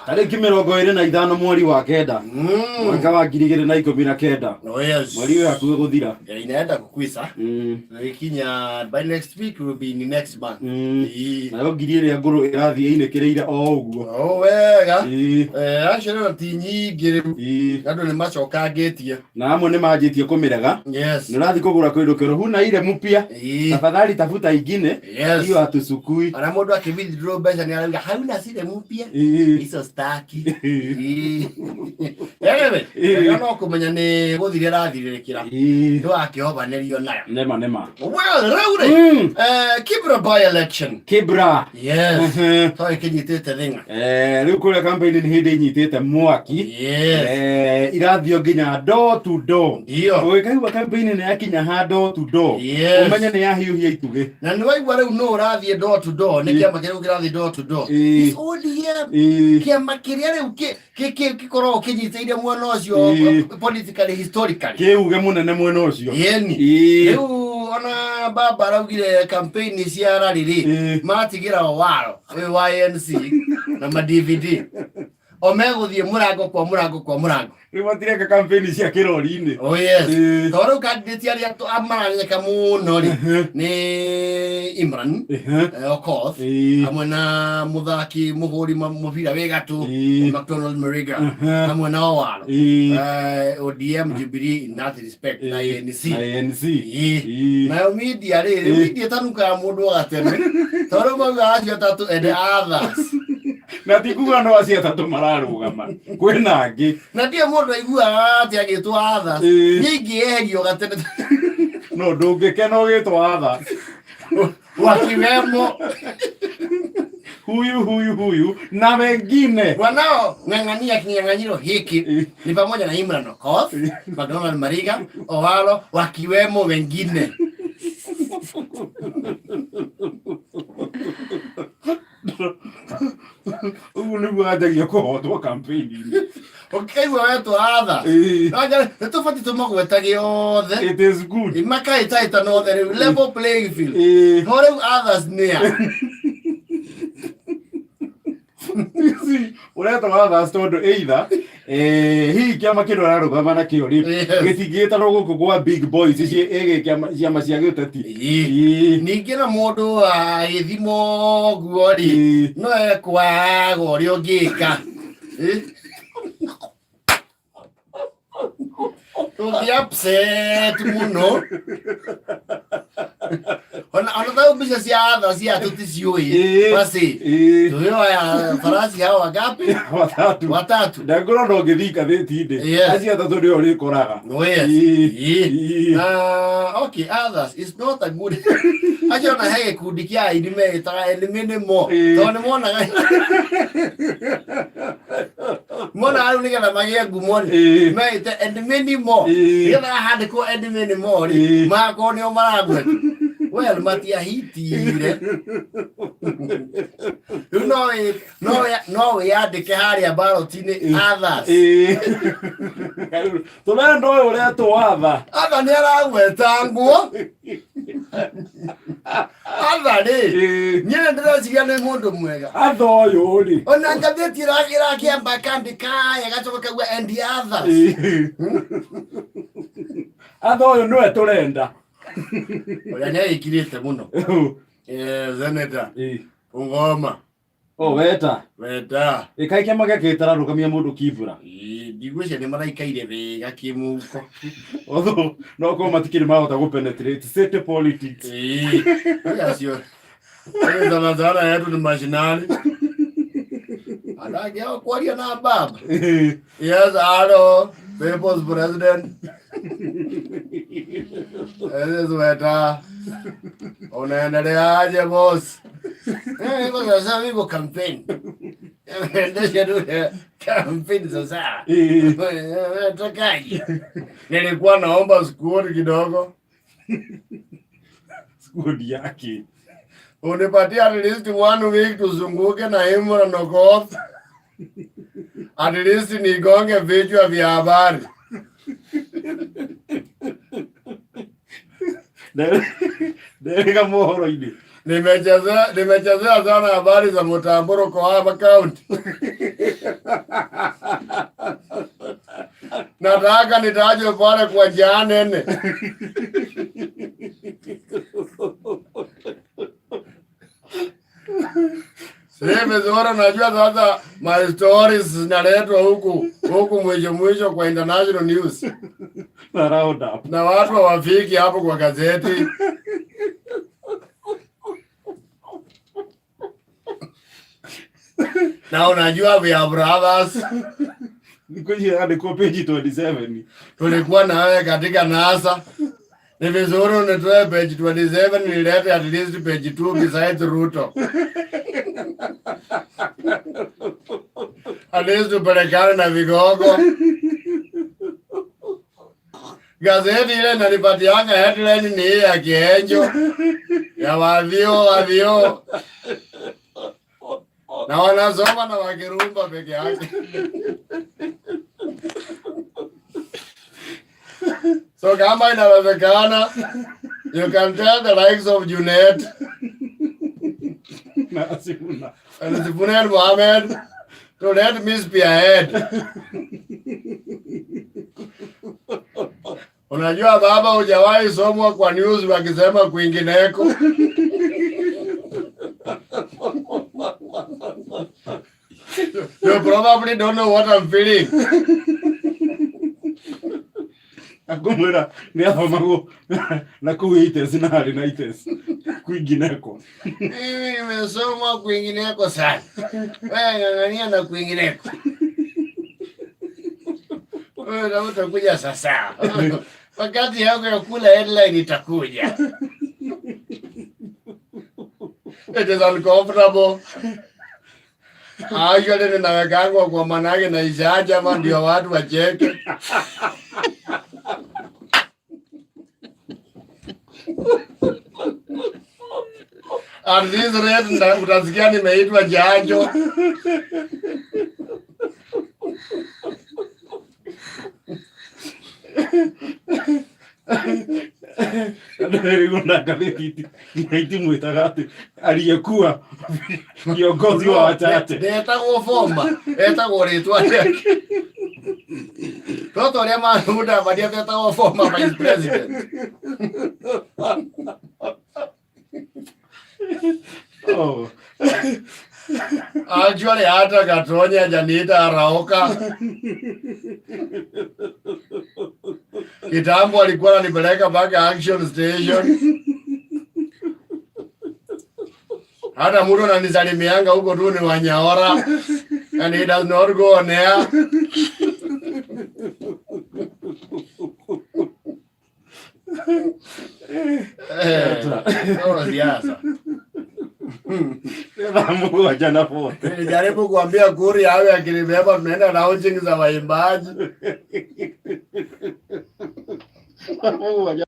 Tarĩki 25 mweri wa 9, mwaka wa 2019. Oh, yes. Mweri ũyũ hakuhĩ gũthira. Yeah, inaenda kukwisa. Ikinya by next week will be in the next month. Nayo ngiri ĩrĩa ngũrũ ĩrathiĩ ĩinĩkĩrĩire o ũguo. Oh, wega. Eh, acio rĩu ti nyingĩ rĩu. Andũ nĩ macokangĩtie. Na amwe nĩ manjĩtie kũmĩrega. Nĩ ũrathiĩ kũgũra kĩndũ kĩerũ, huna ile mpya. Tafadhali tafuta ingine. Hiyo hatusukui. Ona mũndũ akĩ withdraw mbeca nĩ arauga hauna zile mpya. Hizo staki. Anyway, wega no kũmenya nĩ gũthiria rathirĩrĩkĩra. Ndũgakĩhobanĩrio nayo. Nema nema. Well, rĩu rĩ, Kibra by election. Kibra. Yes. To ĩkĩnyitĩte thing'a. Eh, rĩu kũrĩa campaign nĩ hĩndĩ inyitĩte mwaki. Eh, irathio nginya door to door. Ndio. Ũgĩkaigua campaign nĩ yakinya ha door to door. Ũmenye nĩ yahiũhia itugĩ. Na nĩ waigua rĩu nũ ũrathiĩ door to door, nĩ kĩama kĩrĩkũ kĩrathiĩ door to door? It's ODM. Kĩama kĩrĩa rĩu gĩkoragwo kĩnyitĩire mwena ũcio politically, historically. Kĩuge mũnene mwena ũcio. Yeni. Rĩu ona baba araugire campaign cia rally rĩ, matigĩra Owalo ũyũ wa ANC na ma DVD o megũthiĩ mũrango kwa mũrango kwa mũrango. Rĩu matireka campaign cia kĩrori-inĩ. Oh yes. Tondũ rĩu candidate arĩa maramenyeka mũno rĩ nĩ Imran Okoth hamwe na mũthaki mũhũri mũbira wĩ gatũ McDonald Mariga hamwe na Owalo. ODM, Jubilee in that respect na ANC. Na ANC. Nayo media rĩ, rĩu media ĩtanukaga mũndũ gateme tondũ rĩu maugaga acio atatũ and others. Na ti kuga no acio atatũ mararũgama, kwĩna angĩ. Na ndiĩ mũndũ aiguaga atĩ agĩtwo others. Niĩ ingĩeherio gatene. No ndũngĩkena ũgĩtwo others. Wakiwemo Huyu huyu huyu na wengine. Wanao ng'ang'ania kinyang'anyiro hiki ni pamoja na Imran Okoth, McDonald Mariga, Owalo, wakiwemo wengine. Ũguo nĩguo anjagia kũhotwo campaign-inĩ. Ũkĩigua wetwo others. Nĩ tũbatiĩ tũmagwetage othe. It is good. Makahĩtahĩtana othe rĩu level playing field. No rĩu others nĩ a? Ũretwo others tondũ either hihi kĩama kĩrĩa ũrarũgama nakĩo rĩ gĩtingĩgĩtarwo gũkũ kwa big boys ici ĩgĩ ciama cia gĩũteti. Ningĩ na mũndũ agĩthimwo ũguo rĩ, no ekwaga ũrĩa ũngĩka. Tũngĩ upset mũno. Ona thau mbica cia atha cia tũticiũĩ. Basi. Tuyoya farasi hao wangapi? Watatu. Watatu. Ndangĩkorwo no ngĩthiĩ ngathĩti-inĩ. Acio atatũ nĩo ũrĩkoraga. Oh, yes. Na okay, others it's not a good. Acio ona he gĩkundi kĩa aini meĩtaga and many more. Tondũ nĩ monaga monaga rĩu nĩgetha magĩe ngumo rĩ, meĩte and many more. Nĩgetha handĩkwo and many more rĩ, magakorwo nĩo maragwetwo. Well, matiahitire. Rĩu no wĩyandĩke harĩa ballot-inĩ others. Tũrenda ũyũ ũretwo atha. Atha nĩ aragweta nguo. Atha rĩ, niĩ nĩ ndĩreciria nĩ mũndũ mwega. Atha ũyũ rĩ. Ona ngathĩti ĩrakĩamba ĩkandĩka ĩgacoka ĩkauga and the others. Atha ũyũ nĩwe tũrenda. Ũrĩa nĩ agĩkirĩte mũno. Senator. Bungoma. O weta. Weta. Ĩkaĩ kĩama gĩake gĩtararũgamia mũndũ Kibra. Ndigwĩciria nĩ maraikaire wega kĩmũhuko. Although no korwo matikĩrĩ mahota gũ penetrate city politics. Acio. Sana sana yetu ni mashinani. Andũ angĩ ao kwaria na baba. Yes, hello, People's President. This is Weta. Unaendeleaje boss? Niko sasa niko campaign. Endesha tu campaign sasa. Natakaje? Nilikuwa naomba sikuoni kidogo. Sikuoni yake. Unipatie at least one week tuzunguke na Imran Okoth. At least nigonge vichwa vya habari. Nderĩga mohoro-inĩ. Nimechezea sana habari za mtamburo kwa hapa county. Nataka nitajwe pale kwa janene. Si vizuri, najua sasa my stories zinaletwa huku huku mwisho mwisho kwa international news na round up. Na watu hawafiki hapo kwa gazeti. Na unajua we are brothers. Niko page 27. Tulikuwa na wewe katika NASA. Ni vizuri unitoe page 27 nilete at least page 2 besides Ruto. At least tupelekane na vigogo. Gazeti ile nalipatianga headline ni hii ya Kienjo ya wavio wavio, na wanasoma na wakirumba peke yake. So kama inawezekana, you can tell the likes of Junet na Sifuna and Sifuna and Mohammed to let me spearhead. Unajua baba, hujawahi somwa kwa news wakisema kwingineko. You probably don't know what I'm feeling. Akumwira nĩ athomagwo na kũu ITES na harĩ na ITES kwingineko. Mimi nimesoma kwingineko sana. Wewe ng'ang'ania na kwingineko. Wewe na utakuja sasa. Wakati yako ya kula headline itakuja. It is uncomfortable. Actually ninawekangwa kwa manake na ishaja ama ndio watu wacheke. At this rate utasikia nimeitwa janjo. Andũ erĩ na ngathĩti nginya itimwĩtaga atĩ aliyekuwa kiongozi wa wachache. Ndetagwo former, etagwo rĩtwa rĩake. Toto ũrĩa Mudavadi atetagwo former vice president. Oh. Actually hata Gatonye hajaniita Araoka. Kitambo alikuwa ananipeleka mpaka action station. Hata mtu ananisalimianga huko tu ni Wanyaora. And he does not go on air. Oh, siasa. Thaa mũgwanja na 40. Nilijaribu kuambia Kuri awe akinibeba tunaenda launching za waimbaji. Thaa mũgwanja.